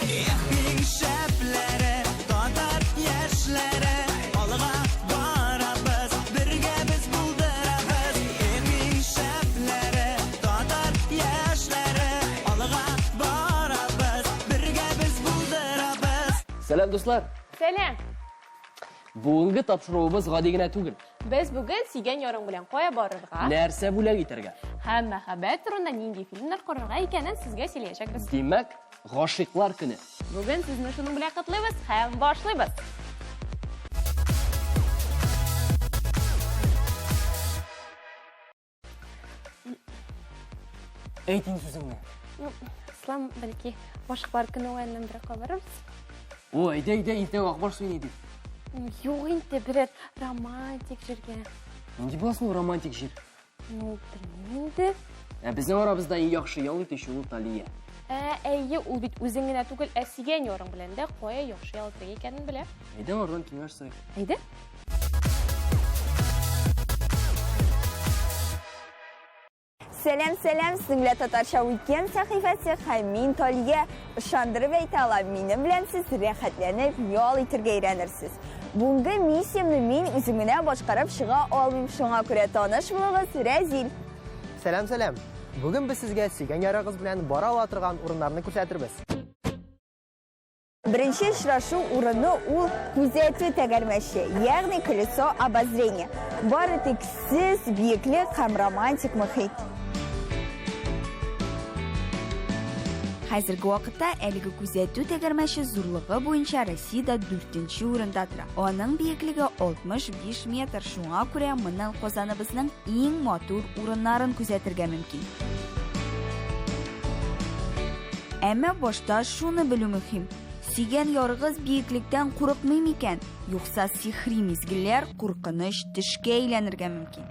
Эх, иң шәпләре, татар яшьләре, алга барабыз, бергә без булдырабыз. Эх, иң шәпләре, татар яшьләре, алга барабыз, бергә без булдырабыз. Сәлам, дуслар! Сәлам! Бүгенге тапшыруыбыз гади генә түгел. Без бүген сөйгән ярың белән кая барырга? Нәрсә бүләк итәргә? Һәм мәхәббәт турында нинди фильмнар карарга икәнен сезгә сөйләячәкбез. Димәк, гашыйклар көне. Бүген сезне шуның белән котлыйбыз һәм башлыйбыз. Әйт инде сүзеңне. Ну, Ислам, бәлки, башкалар көне уеннан бер калырбыз. О, әйдә, әйдә, иртәгә акбар суйный дип. Юк инде, берәр романтик җиргә. Нинди була соң романтик җир? Ну, белмим инде. Ә безнең арабызда иң яхшы ял итүче ул Талия. Ә, әйе, ул бит үзең генә түгел, ә сөйгән ярың белән дә кая яхшы ял итәргә икәнен белә. Әйдә, аңардан киңәш сорыйк. Әйдә. Сәлам, сәлам, сезнең белән Татарча Weekend сәхифәсе һәм мин Талия. Ышандырып әйтә алам, минем белән сез рәхәтләнеп ял итәргә өйрәнерсез. Бүгенге миссиямне мин үзем генә башкарып чыга алмыйм, шуңа күрә таныш булыгыз, Рәзил. Сәлам, сәлам. Бүген без сезгә сөйгән ярыгыз белән бара ала торган урыннарны күрсәтербез. Беренче очрашу урыны ул күзәтү тәгәрмәче, ягъни колесо обозрения. Бары тик сез, биеклек һәм романтик мохит. Хәзерге вакытта әлеге күзәтү тәгәрмәче зурлыгы буенча Россиядә дүртенче урында тора. Аның биеклеге 65 метр, шуңа күрә моннан Казаныбызның иң матур урыннарын күзәтергә мөмкин. Әмма башта шуны белү мөһим. Сөйгән ярыгыз биеклектән курыкмый микән? Юкса сихри мизгелләр куркыныч төшкә әйләнергә мөмкин.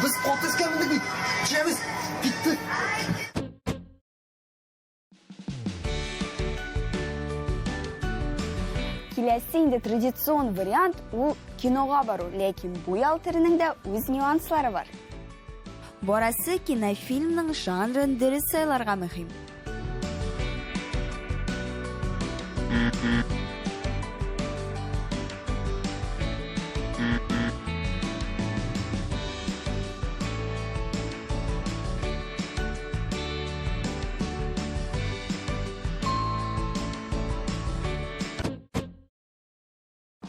Без каты өскә мендек бит. Төшәбез. Китте. Киләсе инде традицион вариант ул кинога бару, ләкин бу ял төренең дә үз нюанслары бар. Барасы кинофильмның жанрын дөрес сайларга мөһим.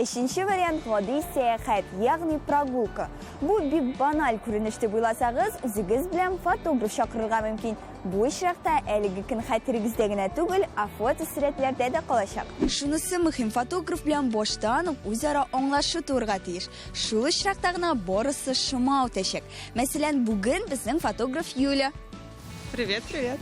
Өченче вариант гади сәяхәт, ягъни прогулка. Бу бик баналь күренеш дип уйласагыз, үзегез белән фотограф чакырырга мөмкин. Бу очракта әлеге көн хәтерегездә генә түгел, ә фотосурәтләрдә дә калачак. Шунысы мөһим, фотограф белән баштан ук үзара аңлашу туырга тиеш. Шул очракта гына барысы шома үтәчәк. Мәсәлән, бүген безнең фотограф Юля. Привет, привет.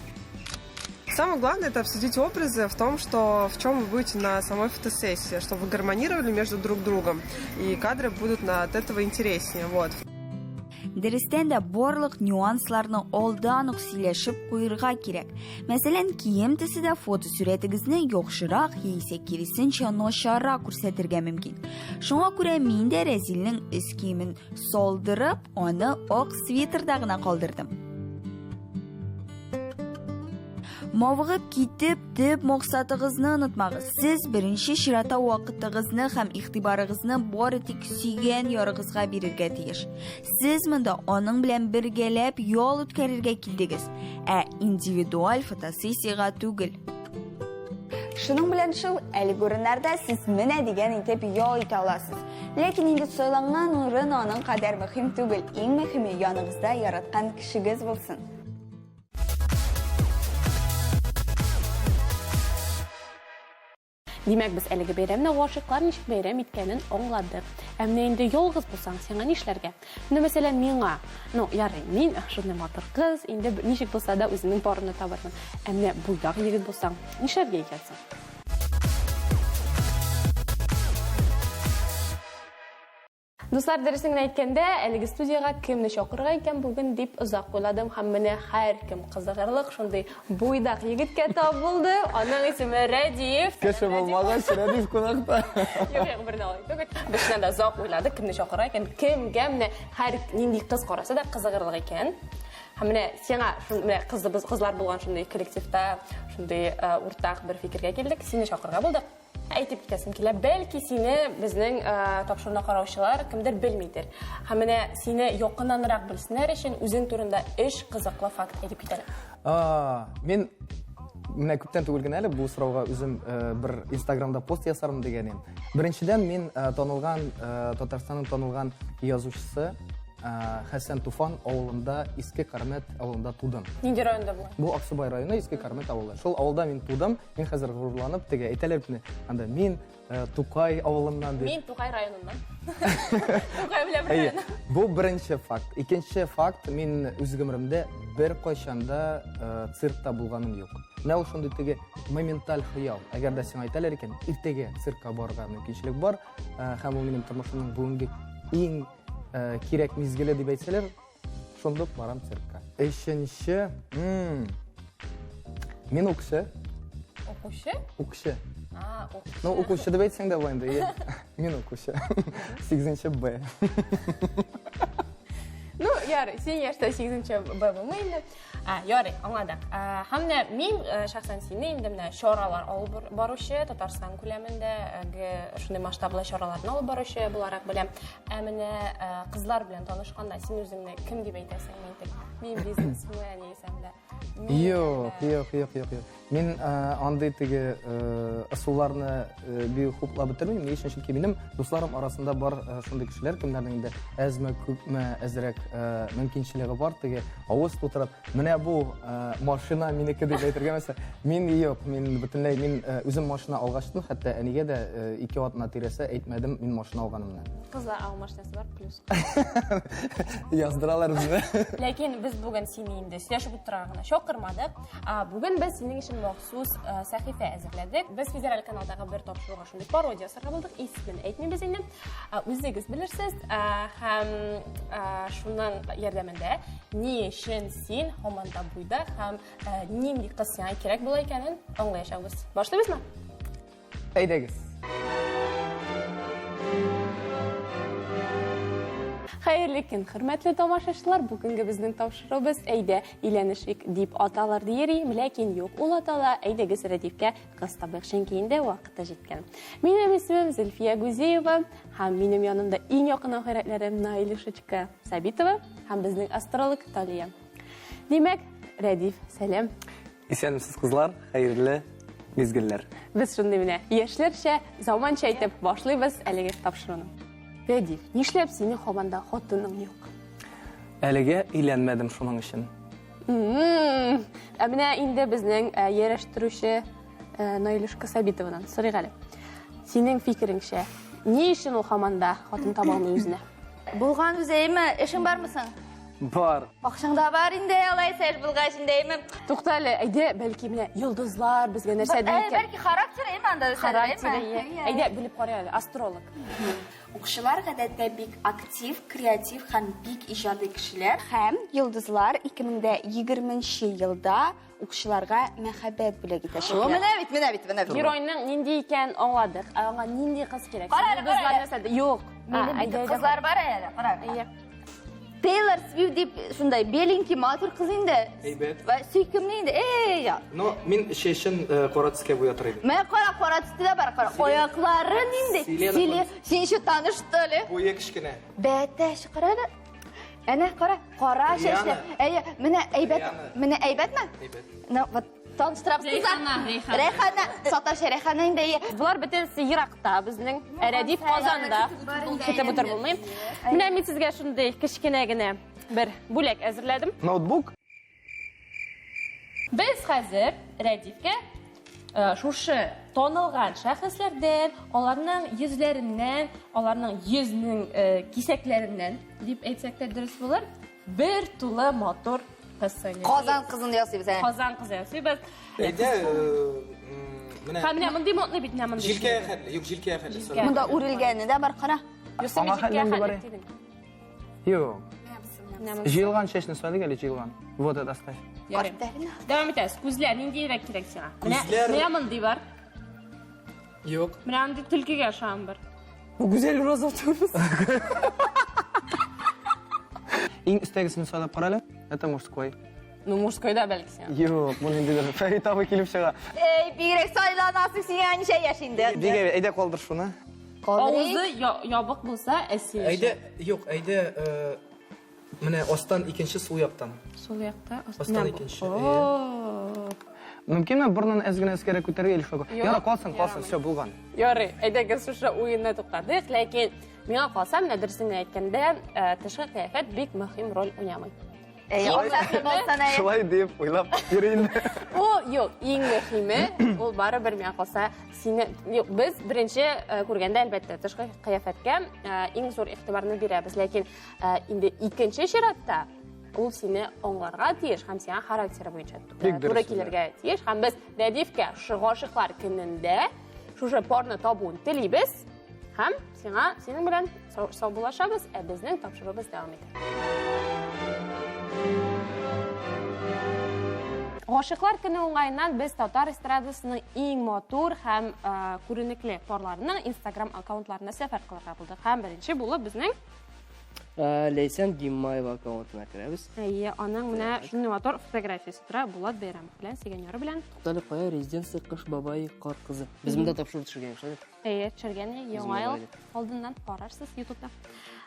Самое главное это обсудить образы в том, что в чем вы будете на самой фотосессии, чтобы вы гармонировали между друг другом, и кадры будут на, от этого интереснее. Вот. Дөрестән дә барлык нюансларны алдан ук сөйләшеп куерга кирәк. Мәсәлән, кием төсе дә фотосурәтегезне яхшырак яисә киресенчә начаррак күрсәтергә мөмкин. Шуңа күрә мин дә Рәзилнең өс киемен салдырып, аны ак свитерда гына калдырдым. Мавыгып китеп, төп максатыгызны онытмагыз. Сез беренче чиратта вакытыгызны һәм игътибарыгызны бары тик сөйгән ярыгызга бирергә тиеш. Сез монда аның белән бергәләп ял үткәрергә килдегез, ә индивидуаль фотосессиягә түгел. Шуның белән шул, әлеге урыннарда сез менә дигән итеп ял итә аласыз. Ләкин инде сайланган урын аның кадәр мөһим түгел. Иң мөһиме яныгызда яраткан кешегез булсын. Димәк, без әлеге бәйрәмне гашыйклар ничек бәйрәм иткәнен аңладык. Ә менә инде ялгыз булсаң, сиңа нишләргә? Менә мәсәлән, миңа, ну, ярый, мин шундый матур кыз, инде ничек булса да үземнең парымны табармын. Ә менә буйдак егет булсаң, нишләргә икән соң? Дуслар, дөресен генә әйткәндә, әлеге студиягә кемне чакырырга икән бүген дип озак уйладым һәм менә һәркем кызыгырлык шундый буйдак егеткә тап булды. Аның исеме Рәдиф. Кеше булмагач, Рәдиф кунакта. Юк, юк, бер дә алай түгел. Без чыннан да озак уйладык, кемне чакырырга икән, кемгә менә һәр нинди кыз караса да кызыгырлык икән. Һәм менә сиңа шун менә кызыбыз кызлар булган шундый коллективта шундый э, уртак бер фикергә килдек, сине чакырырга булдык. Әйтеп китәсем килә, бәлки сине безнең э, тапшыруны караучылар кемдер белмидер. Һәм менә сине якыннанрак белсеннәр өчен үзең турында өч кызыклы факт әйтеп кит әле. Мин менә күптән түгел генә әле бу сорауга үзем э, бер Инстаграмда пост ясармын дигән идем. Беренчедән, мин э, танылган э, Татарстанның танылган язучысы Хәсән Туфан авылында, Иске Кармәт авылында тудым. Нинди районда бу? Бу Аксубай районы, Иске Кармәт авылы. Шул авылда мин тудым. Мин хәзер горурланып теге әйтәләр бит, анда мин Тукай авылыннан дип. Мин Тукай районыннан. Тукай белән бер район. Бу беренче факт. Икенче факт, мин үз гомеремдә беркайчан да циркта булганым юк. Менә ул шундый теге моменталь хыял. Әгәр дә сиңа әйтәләр икән, иртәгә циркка барырга мөмкинчелек бар, һәм ул минем тормышымның бүгенге иң кирәк мизгеле дип әйтсәләр, шундук барам циркка. Өченче, мин укчы. Укучы? Укчы. А, укчы. Ну, укучы дип әйтсәң дә була инде. Мин укучы. 8 Б. Ну, ярый, син яшьтә 8 Б булмый инде. А, ярый, аңладык. Һәм менә мин шәхсән сине инде менә чаралар алып баручы, Татарстан күләмендә шундый масштаблы чараларны алып баручы буларак беләм. Ә менә кызлар белән танышканда син үзеңне кем дип әйтәсең? Мин тек, мин бизнесмен яисәм дә. Юк, юк, юк, юк, юк. Мин андый теге ысулларны бик хуплап бетермим. Ни өчен? Чөнки минем дусларым арасында бар шундый кешеләр, кемнәрнең инде әзме, күпме, әзрәк мөмкинчелеге бар, теге авыз тутырып, менә бу машина минеке дип әйтергә мәсәлән. Мин юк, мин бөтенләй, мин үзем машина алгачтын, хәтта әнигә дә ике атна тирәсе әйтмәдем мин машина алганымны. Кызлар ал машинасы бар, плюс. Яздыралар безне. Ләкин без бүген сине инде сөйләшеп утырырга гына чакырмадык. Бүген без синең өчен махсус сәхифә әзерләдек. Без федераль каналдагы бер тапшыруга шундый пародия ясарга булдык. Исемен әйтмибез инде. Үзегез белерсез. Һәм шуның ярдәмендә ни өчен син һаман да буйда һәм нинди кыз сиңа кирәк була икәнен аңлаячакбыз. Башлыйбызмы? Әйдәгез. Хәерле көн, хөрмәтле тамашачылар. Бүгенге безнең тапшыруыбыз Әйдә, өйләнешик дип аталыр диер идем, ләкин юк, ул атала. Әйдәгез Рәдифкә кыз табыйк, чөнки инде вакыты җиткән. Минем исемем Зөлфия Гузеева һәм минем янымда иң якын ахирәтләрем Наилюшечка Сабитова һәм безнең астролог Талия. Димәк, Рәдиф, сәлам. Исәнмесез, кызлар, хәерле мизгелләр. Без шундый менә яшьләрчә, заманча итеп башлыйбыз әлеге тапшыруны. Рәдиф, нишләп синең һаман да хатының юк? Әлегә өйләнмәдем шуның өчен. Ә менә инде безнең э, ярәштерүче э, Наилюшка Сабитованан сорыйк әле. Синең фикереңчә, ни өчен ул һаман да хатын таба алмый үзенә? Булган үзе, әйме? Эшең бармы соң? Бар. Акчаң да бар инде, алайса эш булгач инде, әйме? Тукта әле, әйдә, бәлки менә йолдызлар безгә нәрсә ди икән? Бәлки характер, әйме анда үсәдер, Характер, әйе. Әйдә, белеп карыйк әле, астролог. Укчылар гадәттә бик актив, креатив һәм бик иҗади кешеләр. Һәм йолдызлар 2020 нче елда укчыларга мәхәббәт бүләк итәчәкләр. Менә бит, менә бит, менә бит. Геройның нинди икәнен аңладык. Ә аңа нинди кыз кирәк? Кара әле, кара әле. Йолдызлар нәрсә? Юк. Минем бит кызлар бар әле, кара. Әйе. Тейлор Свифт дип шундай беленький матур кыз инде. Әйбәт. Вә сөйкемле инде. Эй, я. Но мин чәчен э, кара төскә буятыр идем. Менә кара, кара төстә дә бар, кара. Аяклары нинди? Селена Селе, син еще таныш что ли? Буе кечкенә. Бәтәш, кара әле. Әнә, кара, кара чәчле. Әйе, менә әйбәт, менә әйбәтме? Әйбәт. Ну, вот таныштырабыз кызлар. Рәйхана, Рәйхана. Рәйхана, саташы Рәйхана инде. Әйе. Болар бөтенесе еракта безнең. Ә Рәдиф Казанда. Көтеп утырып булмый. Менә мин сезгә шундый кечкенә генә бер бүләк әзерләдем. Ноутбук? Без хәзер Рәдифкә э, шушы танылган шәхесләрдән, аларның йөзләреннән, аларның йөзнең э, кисәкләреннән дип әйтсәк тә дөрес булыр, бер тулы матур кыз сайлыйбыз. Казан кызын ясыйбыз, ә. Казан кызы ясыйбыз. Әйдә, э, менә. Һәм менә мондый модный бит, менә мондый. Җилкә хәтле, юк, җилкә хәтле. Җилкә. Монда үрелгәне дә бар, кара. Юкса Аңа җилкә хәтле хәтле бар. дидең. Юк. Менә монысы. Җыелган чәчне сайлыйк әле, җыелган. Вот это оставь. Ярый. Дәвам итәбез. Күзләр ниндиерәк кирәк сиңа? Менә Күзләр- менә мондый бар. Юк. Менә андый төлкегә ошаган бар. Бу Гүзәл Уразова түгелме? Иң өстәгесен сайлап кара әле. Это мужской. Ну, мужской да бәлки сиңа. Юк, бу ниндидер Фәрит абый килеп чыга. Эй, бигрәк сайланасың, сиңа ничә яшь инде? Бик әйбәт, әйдә калдыр шуны. Авызы ябык булса, әсир. Әйдә, юк, әйдә, э, менә астан икенче сул яктан. Сул якта, астан икенче. Мөмкинме борынын әз генә өскәрәк күтәрергә или шулай? Ярар, калсын, калсын, все, булган. Ярый, әйдәгез шушы уенны туктатыйк, ләкин миңа калса, менә дөресен генә әйткәндә, э, тышкы кыяфәт бик мөһим роль уйнамый. Шулай дип уйлап йөри инде. Ул юк, иң мөһиме, ул барыбер миңа калса, сине юк, без беренче э, күргәндә әлбәттә тышкы кыяфәткә э, иң зур игътибарны бирәбез, ләкин э, инде икенче чиратта ул сине аңларга тиеш һәм сиңа характеры буенча туры килергә тиеш. Һәм без Рәдифкә гашыйклар көнендә шушы парны табуын телибез. Һәм сиңа синең белән саубуллашабыз, ә безнең тапшыруыбыз дәвам итә. Гашыйклар көне уңаеннан без татар эстрадасының иң матур һәм э, күренекле парларының Instagram аккаунтларына сәфәр кылырга булдык. Һәм беренче булып безнең э, Ләйсән Гиммаева аккаунтына керәбез. Әйе, аның менә шундый матур фотографиясе тора Булат Бәйрәмов белән, сөйгән яры белән. Туктале, кая резиденция Кыш бабай, Кар кызы. Без монда тапшыру төшергән, шулай бит? Әйе, төшергән яңа ел алдыннан карарсыз ютубта.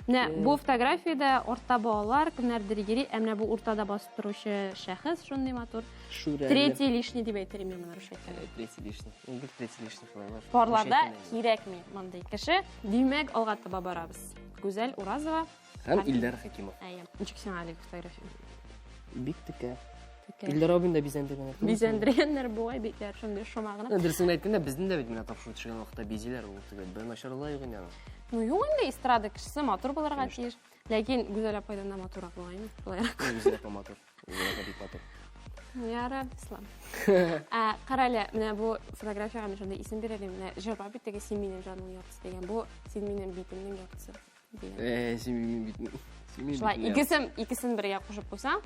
Менә бу фотографиядә артта балалар, кемнәрдер йөри, ә менә бу уртада басып торучы шәхес шундый матур. Шүрәле. Третий лишний дип әйтер идем мин моны русча әйткәндә. Третий лишний. Ул бер третий лишний шулай бар. Парларда кирәкми мондый кеше. Димәк, алга таба барабыз. Гүзәл Уразова Һәм Илдар Хәкимов. Әйе. Ничек сиңа әлеге фотография? Бик текә. Текә. Илдар абыйны да бизәндергәннәр. Бизәндергәннәр бугай битләр шундый шома гына. Дөресен әйткәндә, безнең дә бит менә тапшыру төшергән вакытта бизиләр, ул теге бер начарлыгы юк инде аның. Ну, юк инде, эстрада кешесе матур булырга тиеш. Ләкин Гүзәл апайдан да матуррак бугай инде, шулайрак. Гүзәл апа матур. Гүзәл апа бик матур. Я раб, ислам. Ә, кара әле, менә бу фотографиягә мин шундый исем бирер идем. Менә җыр бар бит теге син минем җанның яртысы дигән. Бу син минем битемнең яртысы. Э, син минем битем. Син минем Шулай, битемнең икесен, икесен бергә кушып куйсаң,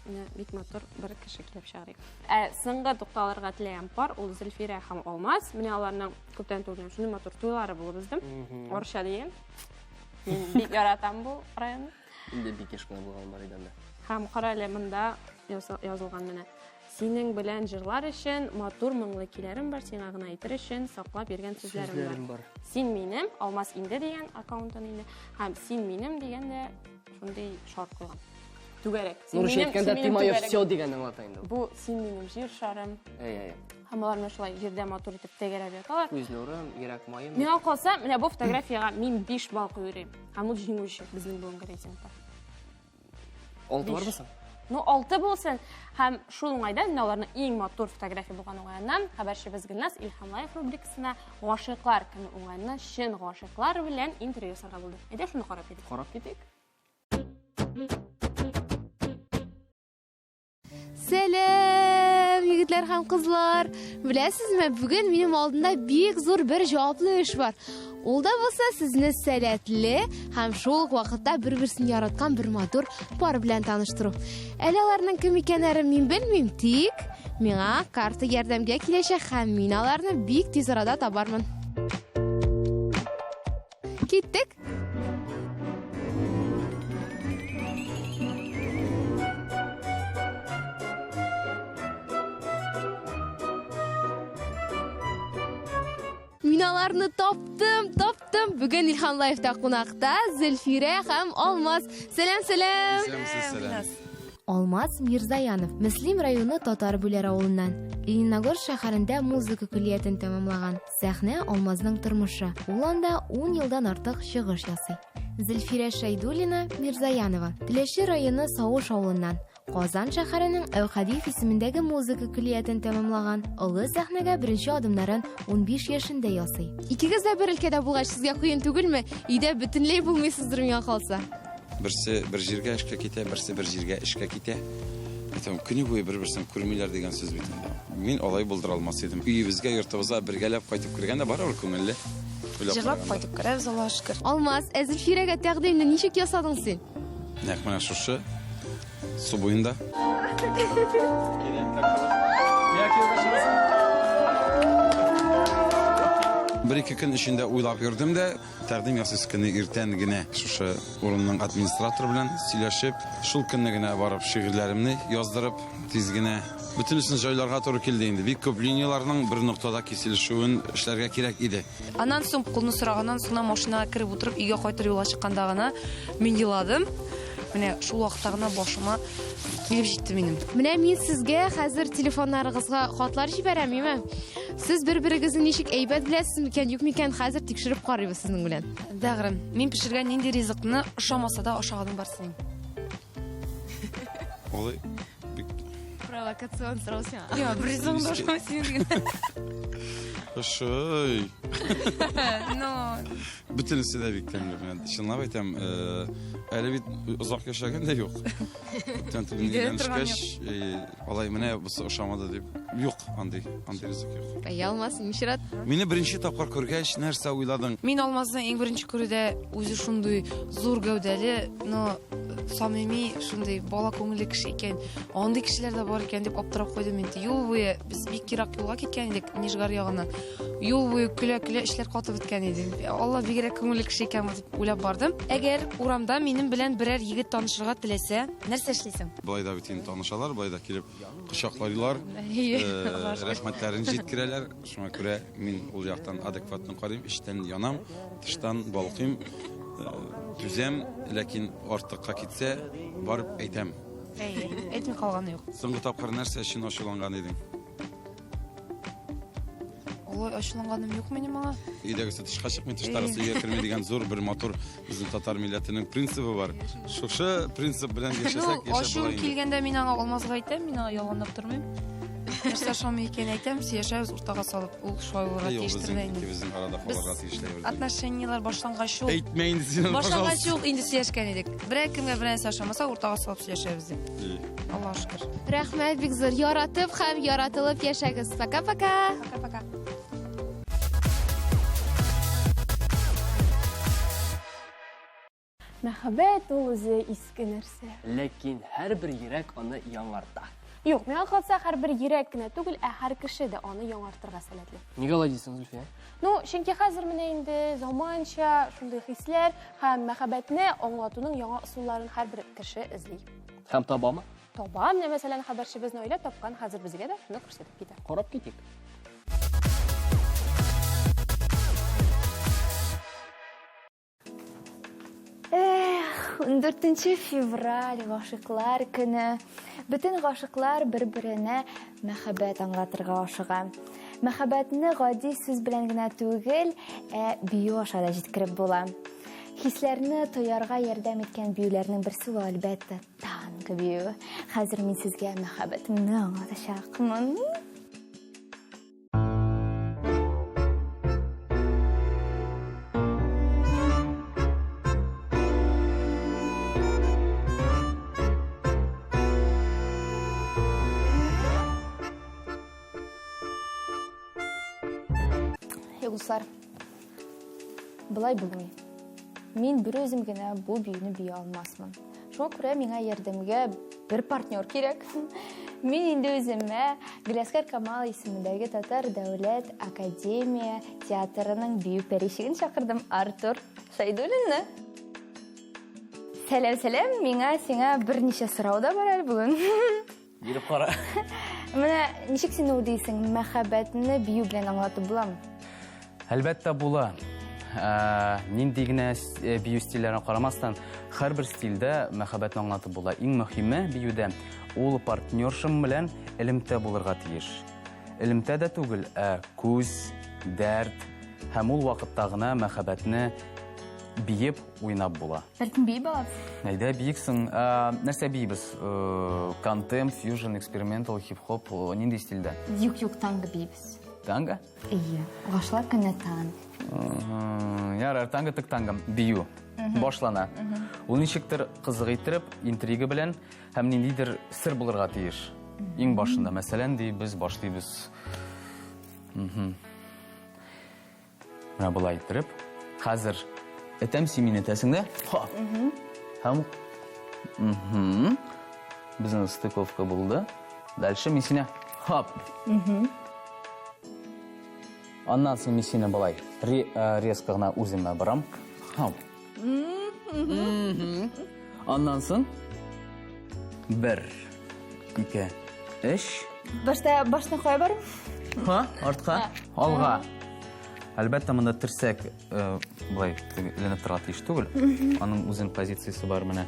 менә бик матур бер кеше килеп чыгар. Ә соңгы тукталырга теләгән пар ул Зөлфирә һәм Алмаз. Менә аларның күптән түгел шундый матур туйлары булып узды. Орча дигән. Мин бик яратам бу районны. Инде бик еш кына булган бар иде анда. Һәм кара әле монда язылган менә. Синең белән җырлар өчен матур моңлы көйләрем бар, сиңа гына әйтер өчен саклап йөргән сүзләрем бар. Сүзләрем бар. Син минем, Алмаз инде дигән аккаунтын инде. Һәм син минем дигән дә шундый шарт куйган. Түгәрәк. Син Русча минем, әйткәндә син ты минем мое түгәрәгем. все дигәнне аңлата инде ул. Бу син минем җир шарым. Әй, әй. Һәм алар менә шулай җирдә матур итеп тәгәрәп яталар. Күз нурым, йөрәк маем. Миңа калса, менә бу фотографиягә мин 5 балл куйыр идем. Һәм ул җиңүче безнең бүгенге рейтингта. Алты бармы соң? Ну, алты булсын. Һәм шул уңайдан менә аларның иң матур фотография булган уңаеннан хәбәрчебез Гөлназ Илһамлаев рубрикасына гашыйклар көне уңаеннан чын гашыйклар белән интервью ясарга булды. Әйдә шуны карап китик. Карап китик. Сәлам, егетләр һәм кызлар! Беләсезме, бүген минем алдында бик зур бер җаваплы эш бар. Ул да булса сезне сәләтле һәм шул ук вакытта бер-берсен яраткан бер матур пар белән таныштыру. Әле аларның кем икәннәрен мин белмим, тик миңа карта ярдәмгә киләчәк һәм мин аларны бик тиз арада табармын. Киттек! Мин аларны таптым, таптым. Бүген Илһам Лайфта кунакта Зөлфирә һәм Алмаз. Сәлам, сәлам. Сәлам, сәлам. Алмаз Мирзаянов, Мөслим районы Татар Бүләр авылыннан. Лениногорск шәһәрендә музыка көллиятен тәмамлаган. Сәхнә Алмазның тормышы. Ул анда 10 елдан артык чыгыш ясый. Зөлфирә Шәйдуллина Мирзаянова, Теләче районы Савыш авылыннан. Казан шәһәренең Әүхәдиев исемендәге музыка көллиятен тәмамлаган. Олы сәхнәгә беренче адымнарын 15 яшендә ясый. Икегез дә бер өлкәдә булгач, сезгә кыен түгелме? Өйдә бөтенләй булмыйсыздыр миңа калса. Берсе бер җиргә эшкә китә, берсе бер җиргә эшкә китә. Әйтәм, көне буе бер-берсен күрмиләр дигән сүз бит инде. Мин алай булдыра алмас идем. Өебезгә, йортыбызга бергәләп кайтып кергәндә барыбер күңелле. Уйлап Җырлап караганда. кайтып керәбез, Аллага шөкер. Алмаз, ә Зөлфирәгә тәкъдимне ничек ясадың син? Нәкъ менә шушы су буенда. Бер-ике көн эчендә уйлап йөрдем дә, тәкъдим ясыйсы көнне иртән генә шушы урынның администраторы белән сөйләшеп, шул көнне генә барып шигырьләремне яздырып, тиз генә бөтенесен җайларга туры килде инде. Бик күп линияләрнең бер ноктада киселешүен эшләргә кирәк иде. Аннан соң кулны сораганнан соң машинага кереп утырып өйгә кайтыр юлга чыкканда гына мин еладым. Менә шул вакытта гына башыма килеп җитте минем. Менә мин сезгә хәзер телефоннарыгызга хатлар җибәрәм, име? Сез бер-берегезне ничек әйбәт беләсез микән, юк микән, хәзер тикшереп карыйбыз сезнең белән. Бәгърем, мин пешергән нинди ризыкны ошамаса да ашаганың бар синең? Алай бик Провокацион сорау сиңа. Юк, бер ризыгың да ошамый синең генә. Ошый. Но Бөтенесе дә бик тәмле. Менә чынлап әйтәм, э, әле бит озак яшәгән дә юк. Күптән түгел Өйдә торган өйләнешкәч, э, алай менә бусы ошамады дип. Юк, андый, андый ризык юк. Әй, Алмаз, синең чират. Мине беренче тапкыр күргәч, нәрсә уйладың? Мин Алмазны иң беренче күрүдә үзе шундый зур гәүдәле, но самими шундый бала күңелле кеше икән. Андый кешеләр дә бар икән дип аптырап куйдым инде. Юл буе без бик ерак юлга киткән идек, Нижгар ягыннан. Юл буе көлә-көлә эчләр катып беткән иде. Алла бигрәк күңелле кеше икән бу дип уйлап бардым. Әгәр урамда минем белән берәр егет танышырга теләсә, нәрсә эшлисең? Болай да бит инде танышалар, болай да килеп кочаклыйлар, э, рәхмәтләрен җиткерәләр. Шуңа күрә мин ул яктан адекватно карыйм, эчтән янам, тыштан балкыйм, э, түзәм, ләкин артыкка китсә, барып әйтәм. Әйе, әйтми калганы юк. Соңгы тапкыр нәрсә өчен ачуланган идең? Олай ачуланганым юк минем аңа. Өйдәгесе тышка чыкмый, тыштагысы өйгә керми дигән зур бер матур безнең татар милләтенең принцибы бар. Шушы принцип белән яшәсәк, яшәп Ачуым килгәндә мин аңа Алмазга әйтәм, мин аңа ялганлап тормыйм. Нәрсә ошамый икәнен әйтәм, сөйләшәбез уртага салып. Ул шулай булырга тиештер дә инде. Икебезнең арада калырга тиешле. Отношенияләр башлангач ук. Әйтмә инде син, Башлангач ук инде сөйләшкән идек. Берәр кемгә берәр нәрсә ошамаса, уртага салып сөйләшәбез дип. Аллаһ шөкер. Рәхмәт бик зур. Яратып һәм яратылып яшәгез. Пока-пока. Пока-пока. Мәхәббәт ул үзе иске нәрсә. Ләкин һәрбер йөрәк аны яңарта. Юк, миңа калса, һәрбер йөрәк кенә түгел, ә һәр кеше дә аны яңартырга сәләтле. Нигә алай дисең, Зөлфия? Ну, чөнки хәзер менә инде заманча шундый хисләр һәм мәхәббәтне аңлатуның яңа ысулларын һәрбер кеше эзли. Һәм табамы? Таба. Менә мәсәлән, хәбәрчебез Наилә тапкан, хәзер безгә дә шуны күрсәтеп китә. Карап китик. Эх, 14 февраль гашыйклар көне. Бөтен гашыйклар бер-беренә мәхәббәт аңлатырга ашыга. Мәхәббәтне гади сүз белән генә түгел, ә бию аша да җиткереп була. Хисләрне тоярга ярдәм иткән биюләрнең берсе ул, әлбәттә, танго биюе. Хәзер мин сезгә мәхәббәтемне аңлатачакмын. Дуслар, Болай булмый. Мин бер үзем генә бу биюне бия алмасмын. Шуңа күрә миңа ярдәмгә бер партнер кирәк. Мин инде үземә Гөләскәр Камал исемендәге Татар дәүләт академия театрының бию пәришеген чакырдым, Артур Шәйдуллинны. Сәлам, сәлам, миңа сиңа берничә сорау да бар әле бүген. Биреп кара. Менә ничек син уйлыйсың, мәхәббәтне бию белән аңлатып буламы? Әлбәттә була. Ә, нинди генә э, бию стильләренә карамастан, һәрбер стильдә мәхәббәтне аңлатып була. Иң мөһиме биюдә ул партнершым белән элемтә булырга тиеш. Элемтә дә түгел, ә күз, дәрт һәм ул вакытта гына мәхәббәтне биеп уйнап була. Бәлкем биеп алабыз? Әйдә, биик соң. Ә, нәрсә биибез? Э, контемп, фьюжн, экспериментал, хип-хоп, э, нинди стильдә? Юк, юк, танго биибез. Танго? Әйе, гашлар көне танго. Ярар, танго тек танго. Бию башлана. Ул ничектер кызык иттереп, интрига белән һәм ниндидер сер булырга тиеш. Иң башында, мәсәлән, ди, без башлыйбыз. Менә болай иттереп. Хәзер этәм, син мине этәсең дә. Ха. Һәм Мгм. Безнең стыковка булды. Дальше мин сине хоп. Аннан соң мин сине болай резко гына үземә борам. Хау. Аннан соң бер, ике, өч. Башта башны кая барам? Ха, артка, алга. Әлбәттә, монда терсәк болай эленеп торырга тиеш түгел. Аның үзенең позициясе бар менә.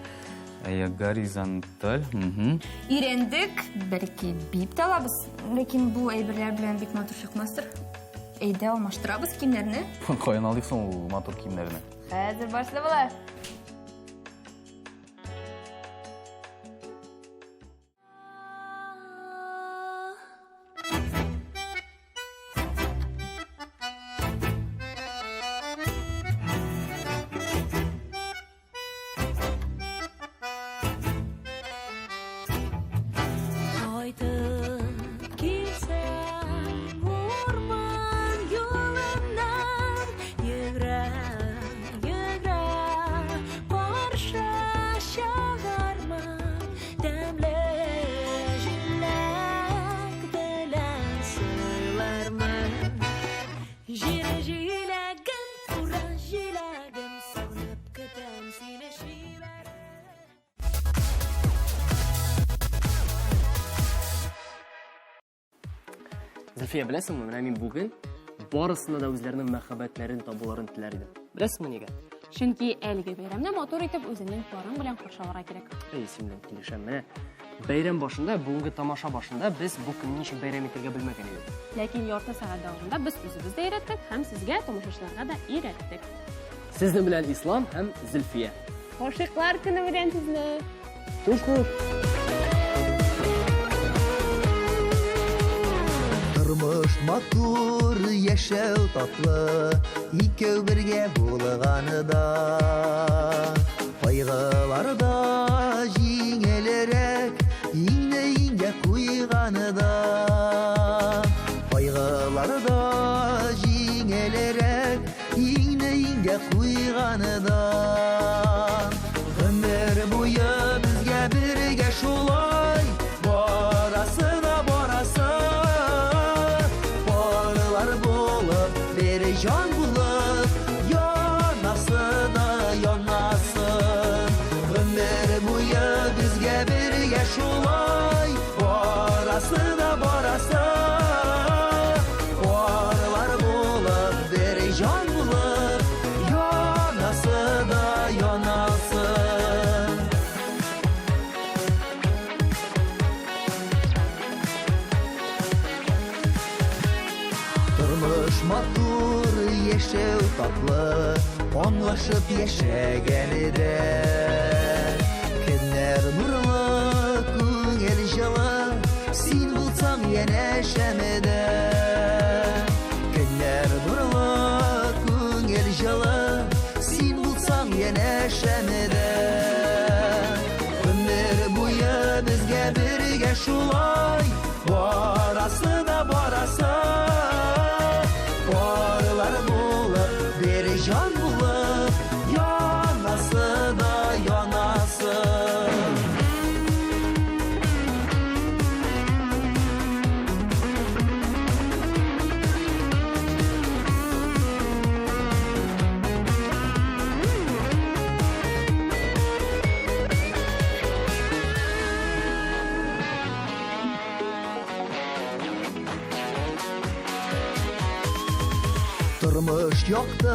Әйе, горизонталь. Өйрәндек, бәлки биеп тә алабыз. Ләкин бу әйберләр белән бик матур чыкмастыр. Әйдә, алмаштырабыз киемнәрне. Каян алдык соң ул матур киемнәрне? Хәзер башлы була. Кайтып килсәм урман юлыннан йөгерә, йөгерә, каршы чыгармын тәмле җиләк белән сыйлармын. Җир җиләгем, кура җиләгем, сагынып көтәм сине чибәрем. Зөлфия, беләсеңме, менә мин бүген барысына да үзләренең мәхәббәтләрен табуларын теләр идем. Беләсеңме нигә? Чөнки әлеге бәйрәмне матур итеп үзеңнең парың белән каршы алырга кирәк. Әй, син белән килешәм. Менә бәйрәм башында, бүгенге тамаша башында без бу көнне ничек бәйрәм итәргә белмәгән идек. Ләкин ярты сәгать дәвамында без үзебез дә өйрәттек һәм сезгә, тамашачыларга да өйрәттек. Сезнең белән Ислам һәм Зөлфия. Гашыйклар көне белән сезне! Хуш, хуш! Тормыш матур, яшәү татлы, икәү бергә булганда. Кайгылар да җиңелрәк, иңне иңгә куйганда. Кайгылар да җиңелрәк, иңне иңгә куйганда. Гомер буе безгә бергә шулай барасы да барасы. Парлар булып, бер җан булып, янасы да янасы. Гомер буе безгә бергә шулай барасы да барасы. Парлар булып, бер җан булып, янасы да янасы. Тормыш матур, яшәү татлы, аңлашып яшәгәндә. Көннәр нурлы, күңел җылы, син булсаң янәшәмдә. Көннәр нурлы, күңел җылы, син булсаң янәшәмдә. Гомер буе безгә бергә шулай барасы да барасы. Парлар булып, бер җан булып, янасы да янасы. Тормыш якты,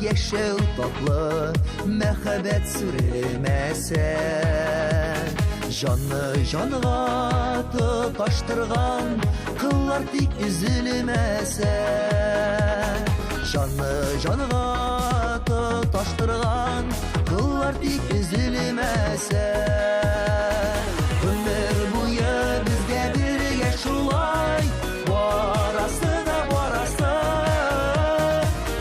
яшәү татлы, мәхәббәт сүрелмәсә. Җанны җанга тоташтырган кыллар тик өзелмәсә. Җанны җанга тоташтырган кыллар тик өзелмәсә. Гомер буе безгә бергә шулай барасы да барасы.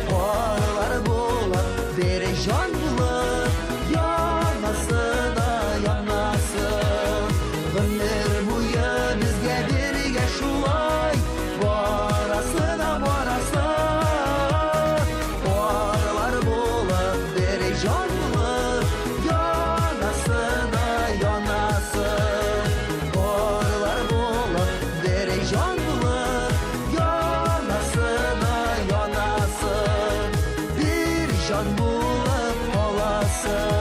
Парлар булып, бер җан булып, янасы да янасы. Гомер буе безгә бергә шулай барасы да барасы. Парлар булып, бер җан булып, янасы да Янасы.